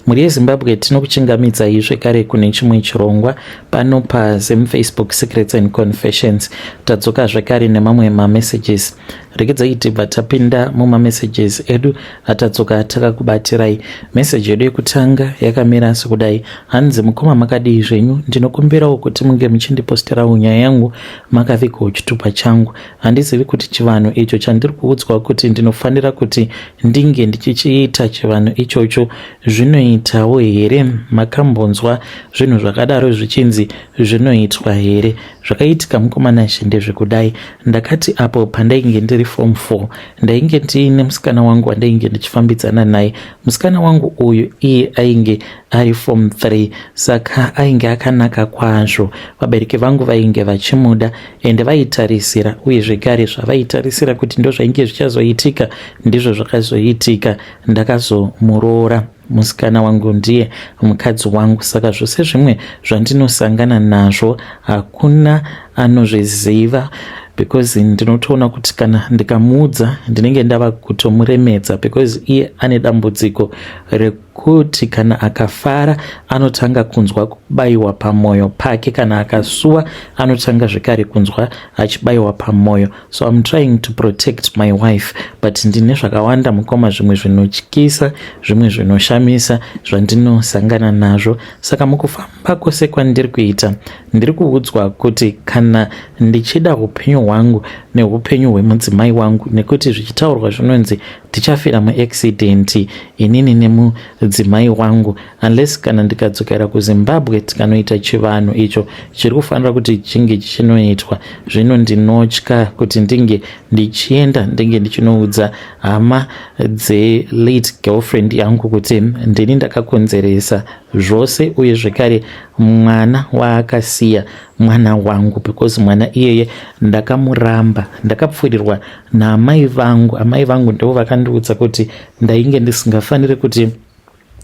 Mhuri yeZimbabwe, tinokuchingamidzai zvekare kune chimwe chirongwa pano paZimFacebook Secrets and Confessions. Tadzoka zvekare nemamwe mamessages. Regedzai tibva tapinda mumamessages edu atadzoka takakubatirai. Message yedu yekutanga yakamira sekudai: hanzi, "Mukoma, makadii zvenyu? Ndinokumbirawo kuti munge muchindiposterawo nyaya yangu makavigawo chitupa changu. Handizivi kuti chivanhu icho chandiri kuudzwa kuti ndinofanira kuti ndinge ndichichiita, chivanhu ichocho zvinoitawo here? Makambonzwa zvinhu zvakadaro zvichinzi zvinoitwa here?" Zvakaitika, mukomana, ndezvekudai. Ndakati apo pandainge ndiri form 4, ndainge ndiine musikana wangu wandainge ndichifambidzana naye. Musikana wangu uyu, iye ainge ari form 3, saka ainge akanaka kwazvo. Vabereki vangu vainge vachimuda ende vaitarisira, uye zvekare zvavaitarisira kuti ndo zvainge zvichazoitika ndizvo zvakazoitika. Ndakazomuroora. Musikana wangu ndiye mukadzi wangu, saka zvose zvimwe zvandinosangana nazvo hakuna anozviziva, because ndinotoona kuti kana ndikamuudza ndinenge ndava kutomuremedza, because iye ane dambudziko rekuti kana akafara anotanga kunzwa kubayiwa pamwoyo pake, kana akasuwa anotanga zvekare kunzwa achibayiwa pamwoyo. So I'm trying to protect my wife, but ndine zvakawanda, mukoma, zvimwe zvinotyisa, zvimwe zvinoshamisa zvandinosangana nazvo. Saka mukufamba kwose kwandiri kuita, ndiri kuudzwa kuti kana ndichida upenyu hwangu neupenyu hwemudzimai wangu, nekuti zvichitaurwa zvinonzi tichafira muaccident inini nemudzimai wangu, unless kana ndikadzokera kuZimbabwe tikanoita chivanhu icho chiri kufanira kuti chinge chichinoitwa. Zvino ndinotya kuti ndinge ndichienda, ndinge ndichinoudza hama dzelate girlfriend yangu kuti ndini ndakakonzeresa zvose, uye zvekare mwana waakasiya mwana wangu, because mwana iyeye ndakamuramba. Ndakapfuurirwa naamai vangu. Amai vangu ndivo vakandiudza kuti ndainge ndisingafaniri kuti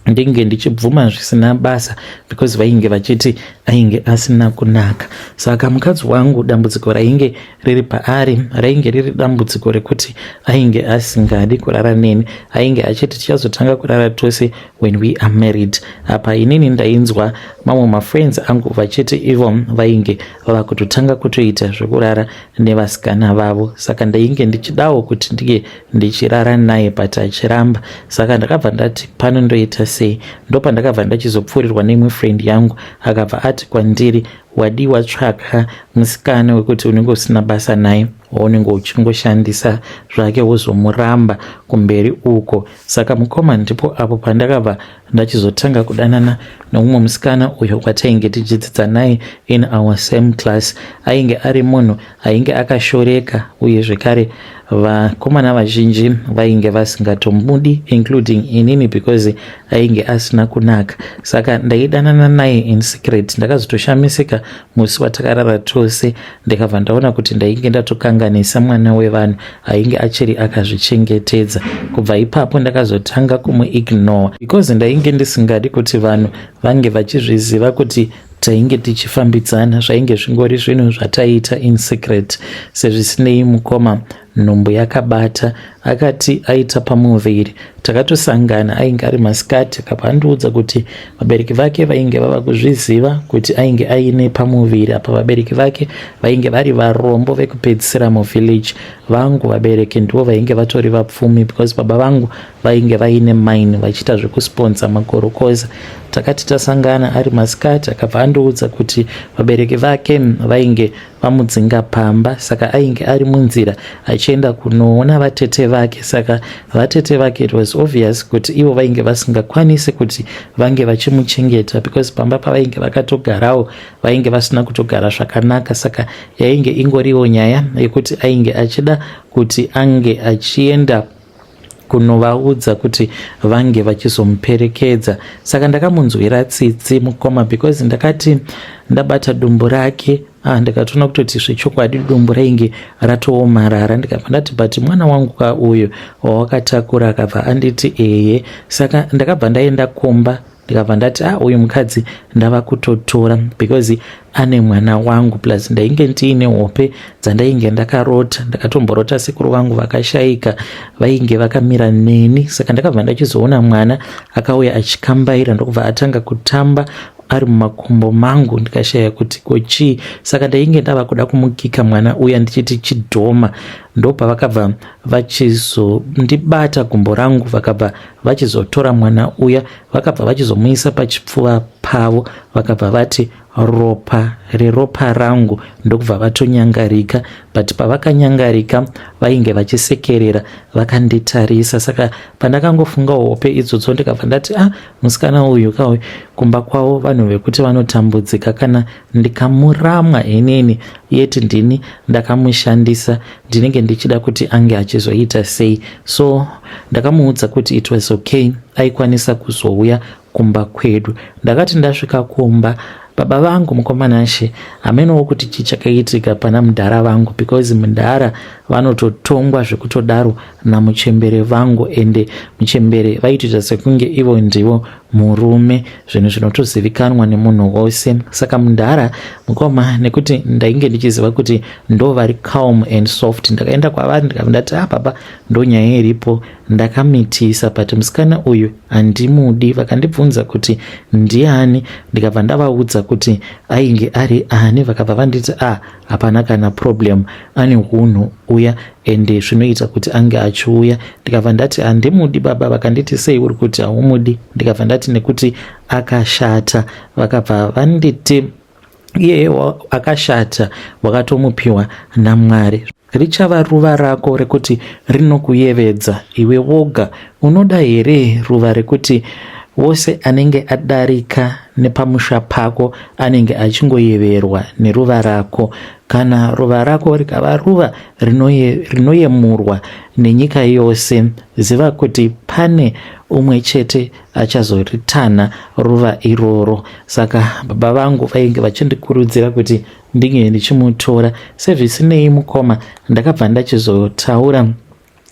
ndinge ndichibvuma zvisina basa, because vainge vachiti ainge asina kunaka. Saka mukadzi wangu, dambudziko rainge riri paari rainge riri dambudziko rekuti ainge asingadi kurara neni. Ainge achiti tichazotanga kurara tose when we are married. Apa inini ndainzwa mamwe mafriends angu vachiti ivo vainge vava kutotanga kutoita zvekurara nevasikana vavo, saka ndainge ndichidawo kuti ndinge ndichirara naye, but achiramba. Saka ndakabva ndati, "Pano ndoita sei?" Ndopandakabva ndachizopfuurirwa neimwe friend yangu. Akabva ati kwandiri, "Wadiwa tsvaka musikana wekuti unenge usina basa naye, waunenge uchingoshandisa zvake, wozomuramba kumberi uko." Saka mukoma, ndipo apo pandakabva ndachizotanga kudanana neumwe musikana uyo watainge tichidzidza naye in our same class. Ainge ari munhu ainge akashoreka, uye zvekare vakomana vazhinji vainge vasingatomudi, including inini, because ainge asina kunaka. Saka ndaidanana naye in secret. Ndakazotoshamisika musi watakarara tose, ndikabva ndaona kuti ndainge ndatokanganisa mwana wevanhu ainge achiri akazvichengetedza. Kubva ipapo ndakazotanga kumuignore, because ndainge ndisingadi kuti vanhu vange vachizviziva kuti tainge tichifambidzana. Zvainge zvingori zvinhu zvataiita in secret. Sezvisinei, mukoma, nhumbu yakabata. Akati aita pamuviri, takatosangana. Ainge ari masikati. Akabva andiudza kuti vabereki vake vainge vava kuzviziva kuti ainge aine pamuviri. Apa vabereki vake vainge vari varombo vekupedzisira muvillage. Vangu vabereki ndivo vainge vatori vapfumi, because baba vangu vainge vaine mine, vachiita zvekusponsa makorokoza. Takati tasangana ari masikati, akabva andiudza kuti vabereki vake vainge vamudzinga pamba, saka ainge ari munzira achienda kunoona vatete vake. Saka vatete vake, it was obvious kuti ivo vainge vasingakwanisi kuti vange vachimuchengeta, because pamba pavainge vakatogarawo vainge vasina kutogara zvakanaka. Saka yainge ingoriwo nyaya yekuti ainge achida kuti ange achienda kunovaudza kuti vange vachizomuperekedza. Saka ndakamunzwira tsitsi, mukoma, because ndakati ndabata dumbu rake, ah, ndikatoona kutoti zvechokwadi dumbu rainge ratoomarara. Ndikabva ndati, "But mwana wangu ka uyu wawakatakura?" Akabva anditi, "Eye." Saka ndakabva ndaenda kumba. Ndikabva ndati, ah, uyu mukadzi ndava kutotora because ane mwana wangu. Plus ndainge ndiine hope dzandainge ndakarota. Ndakatomborota sekuru vangu vakashaika vainge vakamira neni. Saka ndakabva ndachizoona mwana akauya achikambaira, ndokubva atanga kutamba ari mumakumbo mangu, ndikashaya kuti ko chii. Saka ndainge ndava kuda kumukika mwana uya ndichiti chidhoma. Ndopavakabva vachizondibata gumbo rangu, vakabva vachizotora mwana uya, vakabva vachizomuisa pachipfuva pavo, vakabva vati, "Ropa reropa rangu," ndokubva vatonyangarika. But pavakanyangarika vainge vachisekerera vakanditarisa. Saka pandakangofunga hope idzodzo, ndikabva ndati, ah, musikana uyu kauyu, kumba kwavo vanhu vekuti vanotambudzika. Kana ndikamuramwa inini, yeti ndini ndakamushandisa, ndinenge ndichida kuti ange achizoita sei? So ndakamuudza kuti it was okay, aikwanisa kuzouya kumba kwedu. Ndakati ndasvika kumba, baba vangu, mukomanashe, hamenowo kuti chii chakaitika pana mudhara vangu, because mudhara vanototongwa zvekutodaro namuchembere vangu, ende muchembere vaitoita sekunge ivo ndivo murume, zvinhu zvinotozivikanwa nemunhu wose. Saka mudhara, mukoma, nekuti ndainge ndichiziva kuti ndo vari calm and soft, ndakaenda kwavari ndikabva ndati, ah baba, ndo nyaya iripo, ndakamitisa, but musikana uyu handimudi. Vakandibvunza kuti ndiani, ndikabva ndavaudza kuti ainge ari ani. Vakabva vanditi, ah, hapana kana problem, ane unhu uya, ende zvinoita kuti ange achiuya. Ndikabva ndati handimudi, baba. Vakanditi, sei uri kuti haumudi? Ndikabva ndati nekuti akashata. Vakabva vanditi, iyeye akashata wakatomupiwa naMwari, richava ruva rako rekuti rinokuyevedza iwe woga. Unoda here ruva rekuti wose anenge adarika nepamusha pako anenge achingoyeverwa neruva rako? Kana ruva rako rikava ruva rinoyemurwa nenyika yose, ziva kuti pane umwe chete achazoritana ruva iroro. Saka baba vangu vainge vachindikurudzira kuti ndinge ndichimutora. Sezvisinei, mukoma, ndakabva ndachizotaura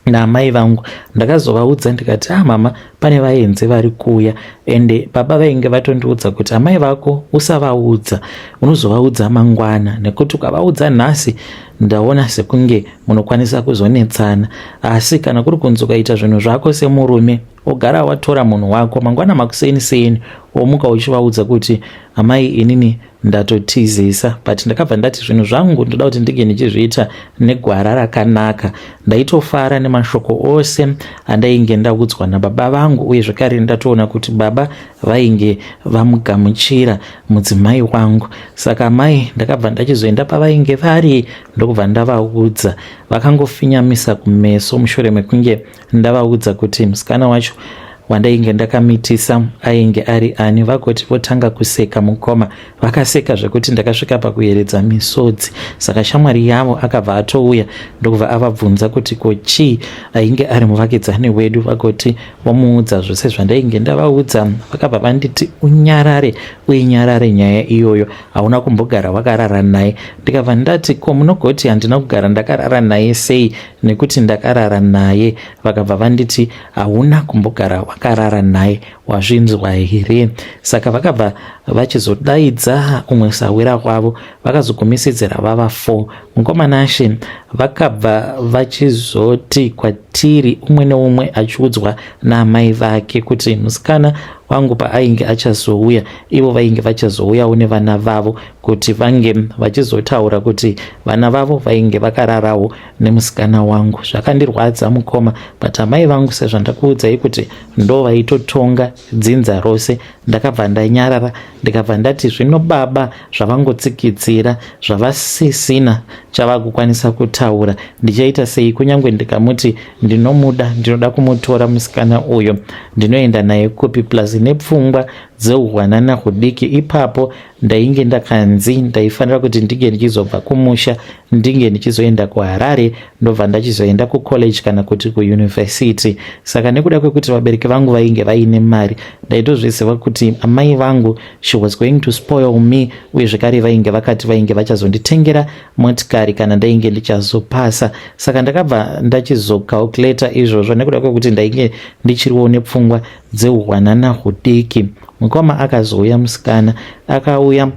naamai vangu. Ndakazovaudza ndikati, ah mama, pane vaenzi vari kuuya, ende baba vainge vatondiudza kuti amai vako usavaudza, unozovaudza mangwana, nekuti ukavaudza nhasi ndaona sekunge munokwanisa kuzonetsana. Asi kana kuri kunzi ukaita zvinhu zvako semurume, ogara watora munhu wako, mangwana makuseni seni womuka uchivaudza kuti amai, inini ndatotizisa. But ndakabva ndati zvinhu zvangu ndoda kuti ndinge ndichizviita negwara rakanaka. Ndaitofara nemashoko ose andainge ndaudzwa nababa vangu, uye zvekare ndatoona kuti baba vainge vamugamuchira mudzimai wangu. Saka mai ndakabva ndachizoenda pavainge vari, ndokubva ndavaudza. Vakangofinyamisa kumeso mushure mekunge ndavaudza kuti musikana wacho wandainge ndakamitisa ainge ari ani. Vagoti votanga kuseka, mukoma, vakaseka zvekuti ndakasvika pakuyeredza misodzi. Saka shamwari yavo akabva atouya, ndokubva avabvunza kuti ko chii ainge ari muvakidzani wedu. Vagoti vomuudza zvose zvandainge ndavaudza. Vakabva vanditi, unyarare, uinyarare nyaya iyoyo, hauna kumbogara wakarara naye. Ndikabva ndati, ko munogoti handina kugara ndakarara naye sei, nekuti ndakarara naye? Vakabva vanditi, hauna kumbogara wakarara naye, wazvinzwa here? Saka vakabva vachizodaidza umwe sawira wavo, vakazogumisidzira vava 4. Mukomanashe, vakabva vachizoti kwatiri, umwe neumwe achiudzwa naamai vake, kuti musikana wangu paainge achazouya, ivo vainge vachazouyawo nevana vavo kuti vange vachizotaura kuti vana vavo vainge vakararawo nemusikana wangu. Zvakandirwadza, mukoma, but amai vangu, sezvandakuudzai kuti ndo vaitotonga dzinza rose, ndakabva ndanyarara. Ndikabva ndati zvino baba zvavangotsikitsira, zvavasisina chavakukwanisa kutaura, ndichaita sei? Kunyange ndikamuti ndinomuda, ndinoda kumutora musikana uyo, ndinoenda naye kupi? Plus nepfungwa dzeuhwanana hudiki ipapo, ndainge ndakanzi ndaifanira kuti ndinge ndichizobva kumusha, ndinge ndichizoenda kuHarare, ndobva ndachizoenda kucollege kana kuti kuuniversity. Saka nekuda kwekuti vabereki vangu vainge vaine mari, ndaitozviziva kuti amai vangu, she was going to spoil me, uye zvekare vainge vakati vainge vachazonditengera motikari kana ndainge ndichazopasa. Saka ndakabva ndachizocalculata izvozvo nekuda kwekuti ndainge ndichiriwo nepfungwa dzeuhwanana hudiki. Mukoma akazouya musikana akauya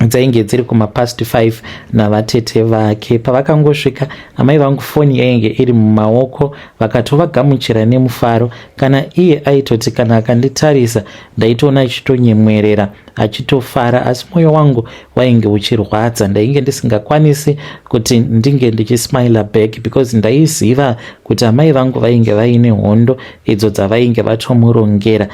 dzainge dziri kumapast 5 navatete vake. Pavakangosvika amai vangu foni yainge iri mumaoko vakatovagamuchira nemufaro. Kana iye aitoti kana akanditarisa ndaitoona achitonyemwerera achitofara, asi mwoyo wangu wainge uchirwadza. Ndainge ndisingakwanisi kuti ndinge ndichismila back because ndaiziva kuti amai vangu vainge vaine hondo idzo dzavainge vatomurongera.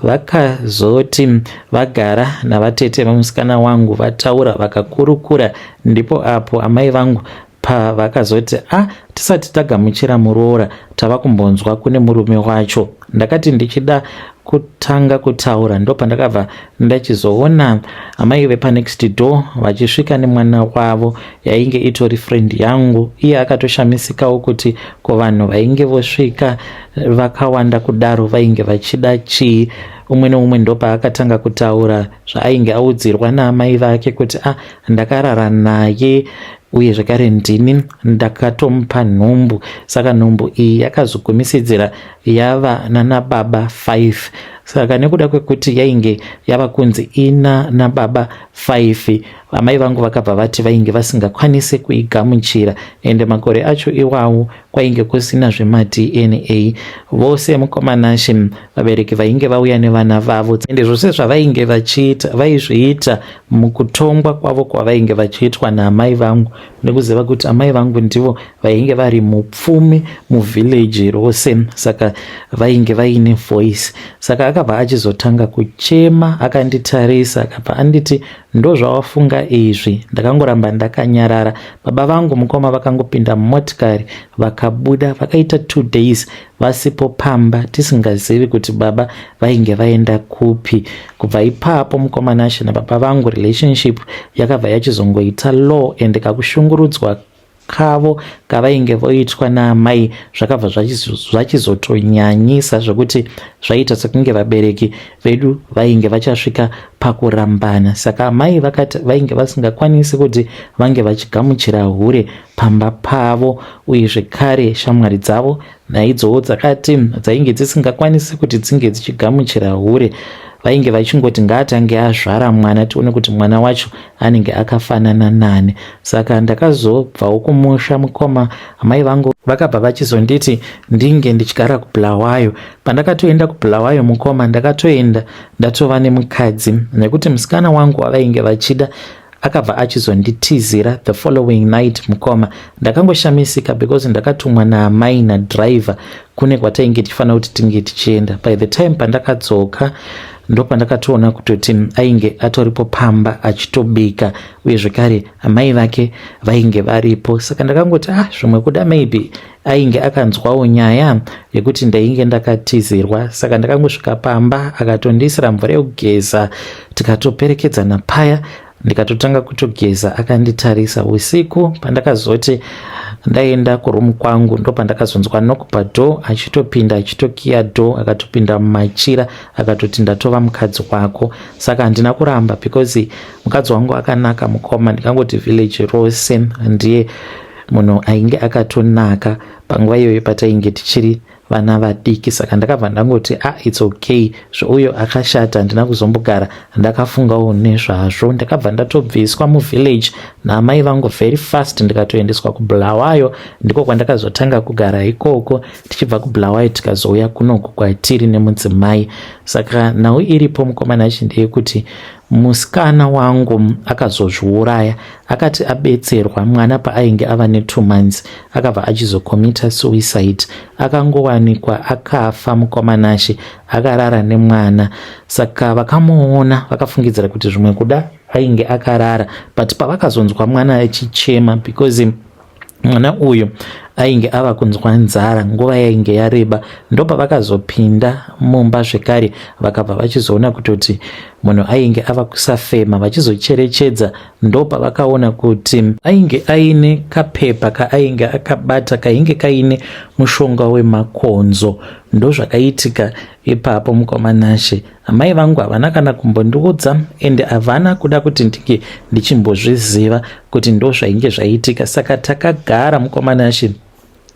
Vakazoti vagara navatete vemusikana wangu vataura vakakurukura, ndipo apo amai vangu pavakazoti a ah, tisati tagamuchira muroora tava kumbonzwa kune murume wacho. Ndakati ndichida kutanga kutaura ndopandakabva ndachizoona amai vepanext door vachisvika nemwana wavo yainge itori friend yangu. Iye akatoshamisikawo kuti ko vanhu vainge vosvika vakawanda kudaro vainge vachida chii. Umwe neumwe ndopaakatanga kutaura zvaainge audzirwa naamai vake kuti a ah, ndakarara naye uye zvekare ndini ndakatomupa nhumbu, saka nhumbu iyi yakazogumisidzira yava nanababa 5. Saka nekuda kwekuti yainge yava kunzi ina nababa 5, amai vangu vakabva vati vainge vasingakwanise kuigamuchira, ende makore acho iwawo kwainge kusina zvemaDNA. Vose mukoma Nashe vabereki vainge vauya nevana vavo, ende zvose zvavainge vachiita vaizviita mukutongwa kwavo kwavainge vachiitwa naamai vangu, nekuziva kuti amai vangu ndivo vainge vari mupfumi muvhileji rose, saka vainge vaine voice. Saka akabva achizotanga kuchema akanditarisa, akabva anditi ndozvawafunga izvi. Ndakangoramba ndakanyarara. Baba vangu mukoma vakangopinda mumotikari vakabuda, vakaita 2 days vasipo pamba tisingazivi kuti baba vainge vaenda kupi. Kubva ipapo mukoma Nashe nababa vangu relationship yakabva yachizongoita low, and kakushungurudzwa kavo kavainge voitwa naamai zvakabva zvachizotonyanyisa zvekuti zvaiita sekunge vabereki vedu vainge vachasvika pakurambana. Saka amai vakati vainge vasingakwanisi kuti vange vachigamuchira hure pamba pavo, uye zvekare shamwari dzavo naidzowo dzakati dzainge dzisingakwanisi kuti dzinge dzichigamuchira hure. Vainge vachingoti ngaatange azvara mwana tione kuti mwana wacho anenge akafanana nani. Saka ndakazobvawo kumusha mukoma, amai vangu vakabva vachizonditi ndinge ndichigara kuBulawayo. Pandakatoenda kuBulawayo mukoma, ndakatoenda ndatova nemukadzi, nekuti musikana wangu wavainge vachida akabva achizonditizira the following night. Mukoma, ndakangoshamisika because ndakatumwa naamai nadriver kune kwatainge tichifanira kuti tinge tichienda. By the time pandakadzoka ndopandakatoona kutoti ainge atoripo pamba achitobika, uye zvekare amai vake vainge varipo. Saka ndakangoti ah, zvimwe kuda maybe ainge akanzwawo nyaya yekuti ndainge ndakatizirwa. Saka ndakangosvika pamba akatondiisira mvura yekugeza, tikatoperekedzana paya, ndikatotanga kutogeza akanditarisa. Usiku pandakazoti ndaenda kurumu kwangu ndopandakazonzwa knock padoor, achitopinda achitokiya door, akatopinda mumachira akatoti ndatova mukadzi wako. Saka handina kuramba because mukadzi wangu akanaka mukoma, ndikangoti village rose ndiye munhu ainge akatonaka panguva iyoyo patainge tichiri vana vadiki. Saka ndakabva ndangoti ah, it's okay, zveuyo akashata handina kuzombogara ndakafungawo nezvazvo. Ndakabva ndatobviswa muvillage naamai vangu very fast, ndikatoendeswa kuBulawayo, ndiko kwandakazotanga kugara ikoko. Tichibva kuBulawayo tikazouya kunoku kwatiri nemudzimai. Saka nhau iripo mukoma Nashe ndeyekuti musikana wangu akazozviuraya. Akati abetserwa mwana paainge ava ne2 months, akabva achizocommita suicide, akangowanikwa akafa mukoma Nashe, akarara nemwana. Saka vakamuona vakafungidzira kuti zvimwe kuda ainge akarara, but pavakazonzwa mwana achichema, because mwana uyu ainge ava kunzwa nzara nguva yainge yareba, ndopavakazopinda mumba zvekare, vakabva vachizoona kutoti munhu ainge ava kusafema. Vachizocherechedza ndopavakaona kuti ainge aine kapepa kaainge akabata kainge kaine mushonga wemakonzo. Ndozvakaitika ipapo mukoma Nashe. Amai vangu havana kana kumbondiudza, ende havana kuda kuti ndinge ndichimbozviziva kuti ndozvainge zvaitika. Saka takagara mukoma Nashe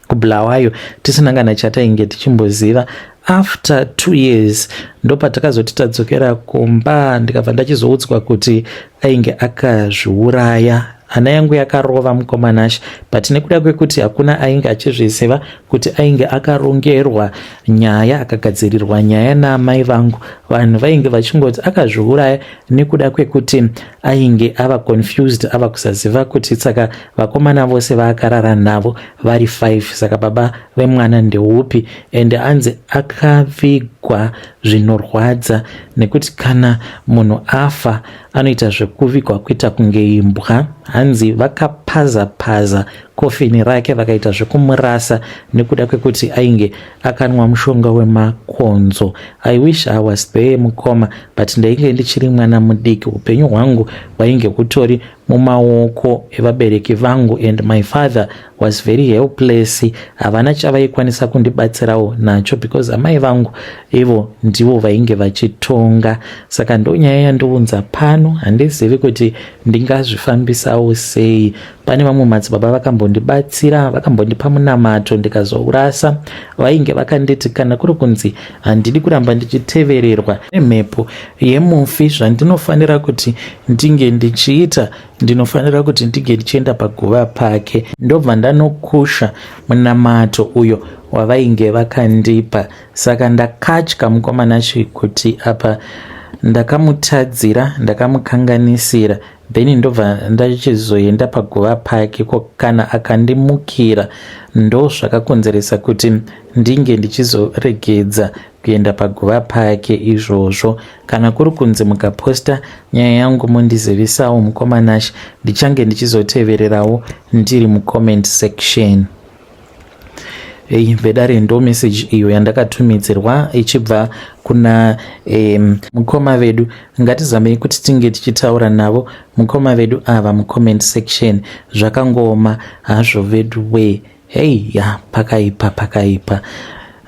kuBulawayo tisina kana chatainge tichimboziva. After 2 years ndopatakazoti tadzokera kumba, ndikabva ndachizoudzwa kuti ainge akazviuraya. Hana yangu yakarova, mukoma Nashe, but nekuda kwekuti hakuna ainge achizviziva kuti ainge akarongerwa nyaya, akagadzirirwa nyaya naamai vangu, vanhu vainge vachingoti akazviuraya nekuda kwekuti ainge ava confused, ava kusaziva kuti saka vakomana vose vaakarara navo vari 5, saka baba vemwana ndeupi? Ende anzi akavigwa zvinorwadza, nekuti kana munhu afa anoita zvekuvigwa kuita kunge imbwa. Hanzi vakapaza paza kofini rake, vakaita zvekumurasa nekuda kwekuti ainge akanwa mushonga wemakonzo. I wish I was there, mukoma, but ndainge ndichiri mwana mudiki. Upenyu hwangu hwainge hutori mumaoko evabereki vangu and my father was very helpless. Havana chavaikwanisa kundibatsirawo nacho because amai vangu ivo ndivo vainge vachitonga. Saka ndonyaya yandiunza pano. Handizivi kuti ndingazvifambisawo sei. Pane vamwe madzibaba vakambondibatsira, vakambondipa munamato ndikazourasa. Vainge vakanditi kana kuri kunzi handidi kuramba ndichitevererwa nemhepo yemufi, zvandinofanira kuti ndinge ndichiita, ndinofanira kuti ndinge ndichienda paguva pake, ndobva ndanokusha munamato uyo wavainge vakandipa. Saka ndakatya, mukoma Nashe, kuti apa ndakamutadzira, ndakamukanganisira, then ndobva ndachizoenda paguva pake, ko kana akandimukira? Ndo zvakakonzeresa kuti ndinge ndichizoregedza kuenda paguva pake izvozvo. Kana kuri kunzi mukaposta nyaya yangu, mundizivisawo, mukoma Nashe. Ndichange ndichizotevererawo ndiri mucomment section. Ei, vedare, ndo message iyo yandakatumidzirwa ichibva kuna mukoma vedu. Ngatizamei kuti tinge tichitaura navo mukoma vedu ava mucomment section. Zvakangooma hazvo vedu we. Hei ya, pakaipa, pakaipa.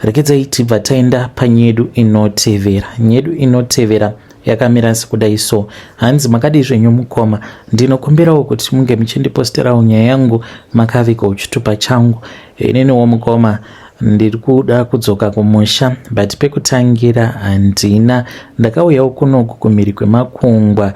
Rekedzai tibva taenda panyedu inotevera. Nyedu inotevera yakamira sekudai so. Hanzi, "Makadii zvenyu mukoma? Ndinokumbirawo kuti munge muchindiposterawo nyaya yangu makavigawo chitupa changu. Ininiwo mukoma ndiri kuda kudzoka kumusha, but pekutangira handina. Ndakauyawo kunoku kumhiri kwemakungwa,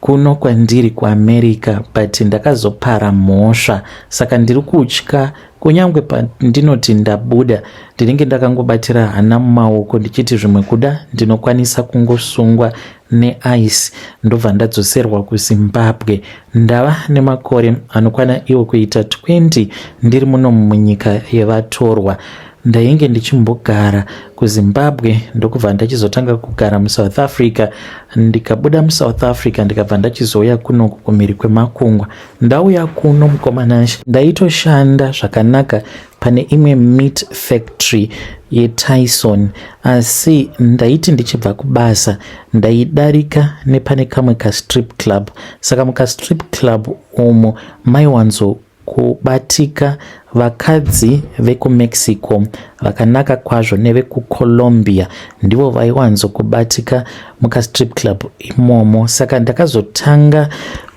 kuno kwandiri kuAmerica, but ndakazopara mhosva, saka ndiri kutya. Kunyange pandinoti ndabuda, ndinenge ndakangobatira hana mumaoko, ndichiti zvimwe kuda ndinokwanisa kungosungwa neICE, ndobva ndadzoserwa kuZimbabwe. Ndava nemakore anokwana iwo kuita 20 ndiri muno munyika yevatorwa. Ndainge ndichimbogara kuZimbabwe, ndokubva ndachizotanga kugara muSouth Africa. Ndikabuda muSouth Africa, ndikabva ndachizouya kunoku kumhiri kwemakungwa. Ndauya kuno, mukoma Nashe, ndaitoshanda zvakanaka pane imwe meat factory yeTyson, asi ndaiti ndichibva kubasa ndaidarika nepane kamwe kastrip club. Saka mukastrip club umo maiwanzo kubatika vakadzi vekuMexico vakanaka kwazvo nevekuColombia, ndivo vaiwanzokubatika mukastrip club imomo. Saka ndakazotanga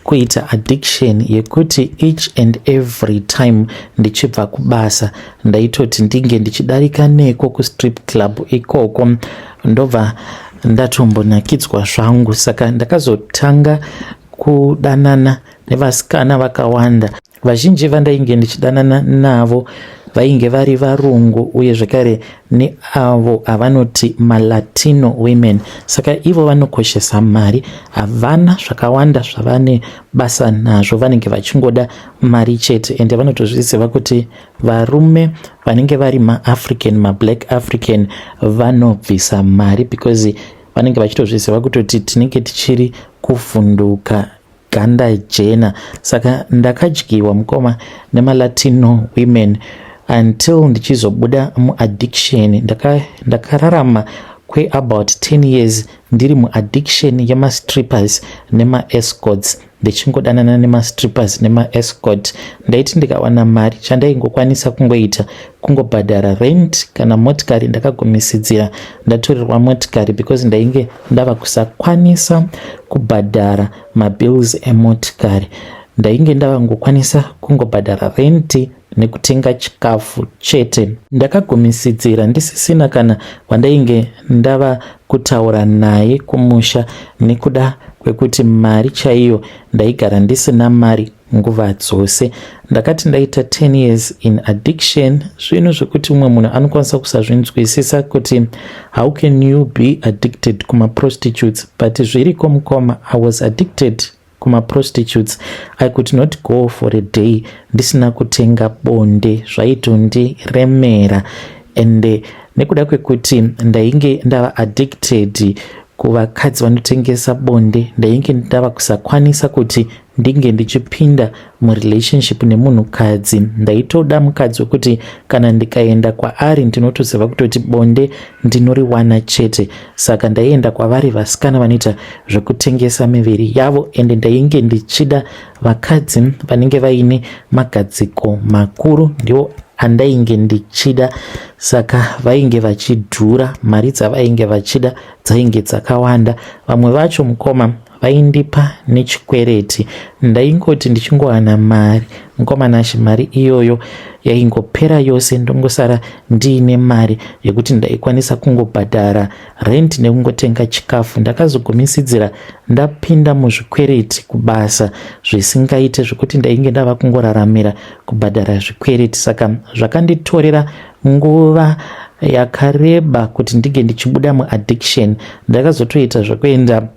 kuita addiction yekuti each and every time ndichibva kubasa ndaitoti ndinge ndichidarika neko kustrip club ikoko, ndobva ndatombonakidzwa zvangu. Saka ndakazotanga kudanana nevasikana vakawanda. Vazhinji vandainge ndichidanana navo vainge vari varungu, uye zvekare neavo avanoti maLatino women. Saka ivo vanokoshesa mari, havana zvakawanda zvavane basa nazvo, vanenge vachingoda mari chete. Ende vanotozviziva kuti varume vanenge vari maAfrican, mablack African, vanobvisa mari, because vanenge vachitozviziva kutoti tinenge tichiri kuvhunduka ganda jena. Saka ndakadyiwa, mukoma, nemaLatino women until ndichizobuda muaddiction. Ndakararama ndaka kweabout 10 years ndiri muaddiction yemastrippers nemaescorts, ndichingodanana nemastrippers nemaescort. Ndaiti ndikawana mari, chandaingokwanisa kungoita kungobhadhara rent kana motikari. Ndakagumisidzira ndatorerwa motikari because ndainge ndava kusakwanisa kubhadhara mabills emotikari. Ndainge ndavangokwanisa kungobhadhara renti. nekutenga chikafu chete. Ndakagumisidzira ndisisina kana wandainge ndava kutaura naye kumusha nekuda kwekuti mari chaiyo ndaigara ndisina mari nguva dzose. Ndakati ndaita 10 years in addiction, zvinhu zvekuti umwe munhu anokwanisa kusazvinzwisisa kuti how can you be addicted kumaprostitutes, but zviriko mukoma. I was addicted kumaprostitutes. I could not go for a day ndisina kutenga bonde, zvaitondiremera. And nekuda kwekuti ndainge ndava addicted kuvakadzi vanotengesa bonde, ndainge ndava kusakwanisa kuti ndinge ndichipinda murelationship nemunhukadzi. Ndaitoda mukadzi wekuti kana ndikaenda kwaari ndinotoziva kutoti bonde ndinoriwana chete. Saka ndaienda kwavari vasikana vanoita zvekutengesa miviri yavo, ende ndainge ndichida vakadzi vanenge vaine magadziko makuru, ndiwo andainge ndichida. Saka vainge vachidhura, mari dzavainge vachida dzainge dzakawanda. Vamwe vacho mukoma vaindipa nechikwereti. Ndaingoti ndichingowana mari, mukoma Nashe, mari iyoyo yaingopera yose, ndongosara ndiine mari yekuti ndaikwanisa kungobhadhara rent nekungotenga chikafu. Ndakazogumisidzira ndapinda muzvikwereti kubasa zvisingaite, zvekuti ndainge ndava kungoraramira kubhadhara zvikwereti. Saka zvakanditorera nguva yakareba kuti ndinge ndichibuda muaddiction. Ndakazotoita zvekuenda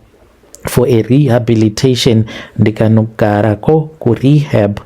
for a rehabilitation, ndikanogarako kurehab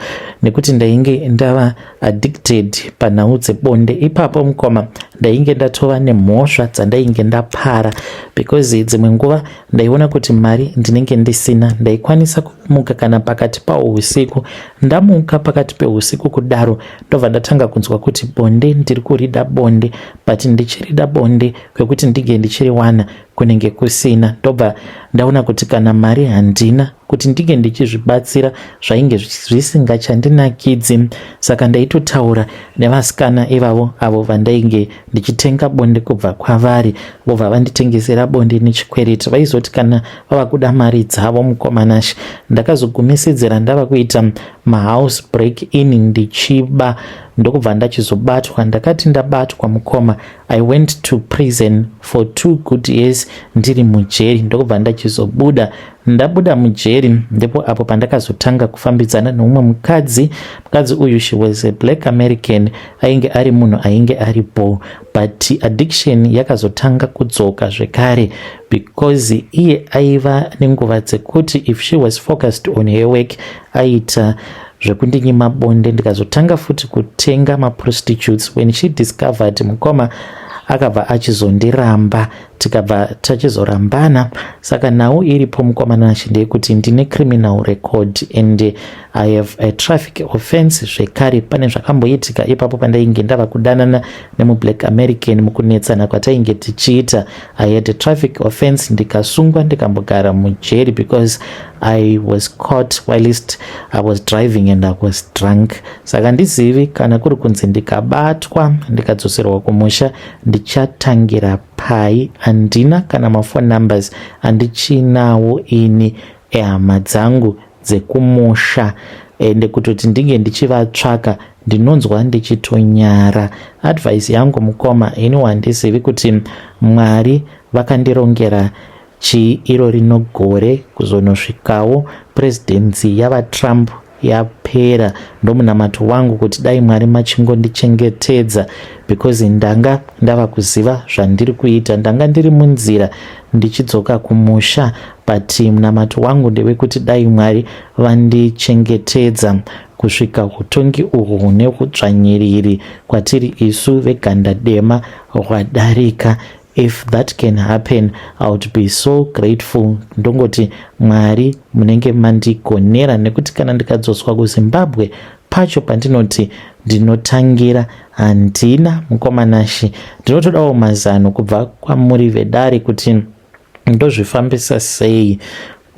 nekuti ndainge ndava addicted panhau dzebonde. Ipapo mukoma ndainge ndatova nemhosva dzandainge ndapara, because dzimwe nguva ndaiona kuti mari ndinenge ndisina. Ndaikwanisa kumuka kana pakati pausiku. Ndamuka pakati peusiku kudaro, ndobva ndatanga kunzwa kuti bonde ndiri kurida bonde, but ndichirida bonde kwekuti ndinge ndichiriwana kunenge kusina. Ndobva ndaona kuti kana mari handina kuti ndinge ndichizvibatsira, zvainge zvisingachandinakidzi. Saka ndaitotaura nevasikana ivavo avo vandainge ndichitenga bonde kubva kwavari, vobva vanditengesera bonde nechikwereti. Vaizoti kana vava kuda mari dzavo, mukoma Nashe, ndakazogumisidzira ndava kuita mahouse break in ndichiba, ndokubva ndachizobatwa. Ndakati ndabatwa mukoma, I went to prison for 2 good years ndiri mujeri, ndokubva ndachizobuda. Ndabuda mujeri ndipo apo pandakazotanga kufambidzana neumwe mukadzi. Mukadzi uyu, she was a black American, ainge ari munhu ainge ari bho, but addiction yakazotanga kudzoka zvekare because iye aiva nenguva dzekuti if she was focused on her work aita zvekundinyima bonde. Ndikazotanga futi kutenga maprostitutes. When she discovered, mukoma, akabva achizondiramba, tikabva tachizorambana. Saka nhau iripo, mukoma Nashe, ndeyekuti ndine criminal record and I have a traffic offense zvekare. Pane zvakamboitika ipapo pandainge ndava kudanana nemublack American, mukunetsana kwatainge tichiita, I had a traffic offense, ndikasungwa, ndikambogara mujeri because I was caught whilst I was driving and I was drunk. Saka handizivi kana kuri kunzi ndikabatwa ndikadzoserwa kumusha ndichatangira pai. Handina kana maphone numbers andichinawo ini ehama dzangu dzekumusha, ende kutoti ndinge ndichivatsvaka ndinonzwa ndichitonyara. Advice yangu mukoma, ini handizivi kuti Mwari vakandirongera chii iro rino gore kuzonosvikawo presidency yavaTrump yapera. Ndomunamato wangu kuti dai Mwari machingondichengetedza, because ndanga ndava kuziva zvandiri kuita. Ndanga ndiri munzira ndichidzoka kumusha, but munamato wangu ndewekuti dai Mwari vandichengetedza kusvika utongi uhwu hune udzvanyiriri kwatiri isu veganda dema hwadarika. If that can happen, I would be so grateful. Ndongoti Mwari munenge mandigonera, nekuti kana ndikadzoswa kuZimbabwe pacho pandinoti ndinotangira handina. Mukoma Nashe, ndinotodawo mazano kubva kwamuri vedare kuti ndozvifambisa sei.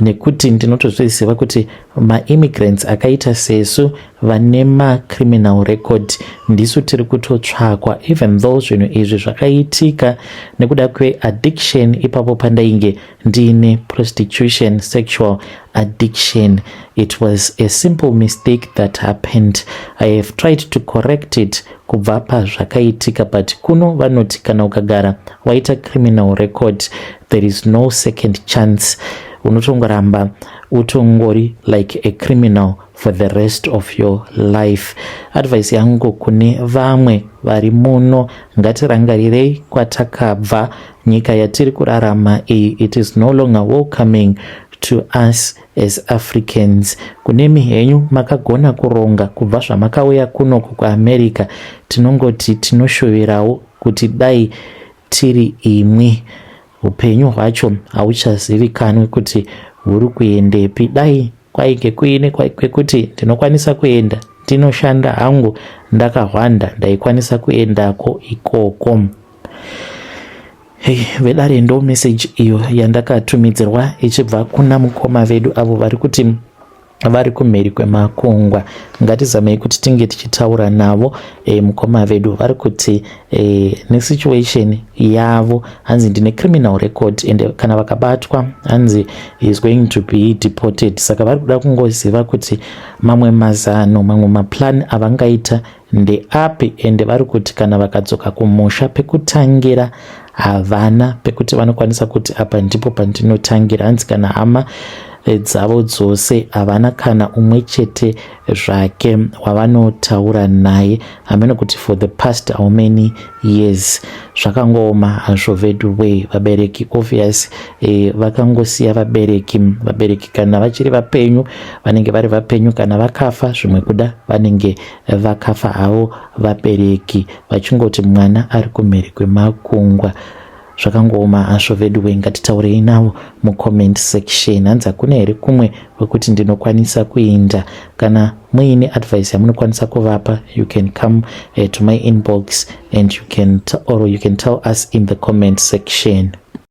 Nekuti ndinotozviziva kuti maimmigrants akaita sesu vane macriminal record ndisu tiri kutotsvakwa, even though zvinhu izvi zvakaitika nekuda kweaddiction. Ipapo pandainge ndiine prostitution, sexual addiction, it was a simple mistake that happened. I have tried to correct it kubva pazvakaitika, but kuno vanoti kana ukagara waita criminal record, there is no second chance. Unotongoramba utongori like a criminal for the rest of your life. Advice yangu kune vamwe vari muno, ngatirangarirei kwatakabva. Nyika yatiri kurarama iyi, it is no longer welcoming to us as Africans. Kunemi henyu makagona kuronga kubva zvamakauya kunoku kuAmerica, tinongoti tinoshuvirawo kuti dai tiri imwi. Upenyu hwacho hauchazivikanwi kuti huri kuendepi. Dai kwainge kuine kwekuti ndinokwanisa kuenda ndinoshanda hangu ndakahwanda, ndaikwanisa kuendako ikoko. Hey, vedare, ndo message iyo yandakatumidzirwa ichibva kuna mukoma vedu avo vari kuti vari kumheri kwemakungwa. Ngatizamei kuti tinge tichitaura navo. Mukoma vedu vari kuti nesituation yavo, hanzi ndine criminal record and kana vakabatwa, hanzi is going to be deported. Saka vari kuda kungoziva kuti mamwe mazano, mamwe maplan avangaita ndeapi. Ende vari kuti kana vakadzoka kumusha, pekutangira havana, pekuti vanokwanisa kuti apa ndipo pandinotangira. Hanzi kana hama dzavo dzose havana kana umwe chete zvake wavanotaura naye, hameno kuti for the past how many years. Zvakangooma hazvo vedu way. Vabereki obvious vakangosiya vabereki. Vabereki kana vachiri vapenyu vanenge vari vapenyu, kana vakafa zvimwe kuda vanenge vakafa havo vabereki, vachingoti mwana ari kumhiri kwemakungwa. Zvakangooma hazvo vedu we. Ngatitaurei navo mucomment section. Hanzi hakuna here kumwe kwekuti ndinokwanisa kuinda? Kana muine advice yamunokwanisa kuvapa, you can come to my inbox and you can or you can tell us in the comment section.